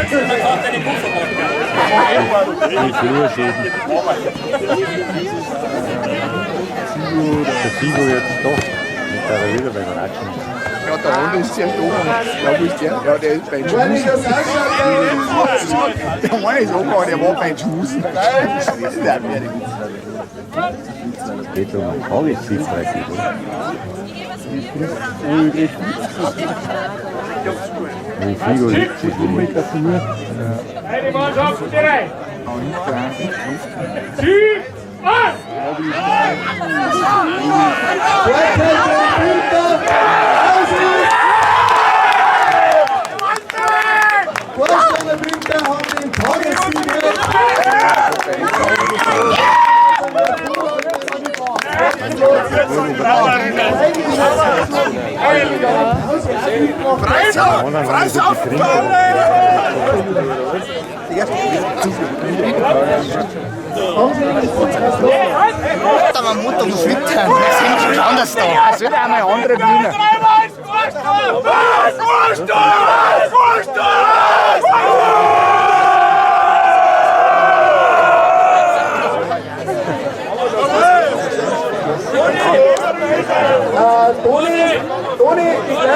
Die Flurschäden. Der Figo jetzt doch. Mit der wieder beim Ratschen. Ja, der andere ist zuerst oben. Ja, wo ist der? Ja, der ist beim Schmusen. Der eine ist oben, der war beim Schmusen. Das ist auch fertig. Es geht um einen Tagessieg praktisch, oder? Und Figo liegt sich nicht. Beide Mannschaften bereit. Sieg an! Vorsteller Winter haben den Tagessieg. Da war Mutter muss füttern. Wir sind schon anders da. Es wird einmal andere Bühne. Dreimal Vorstoß!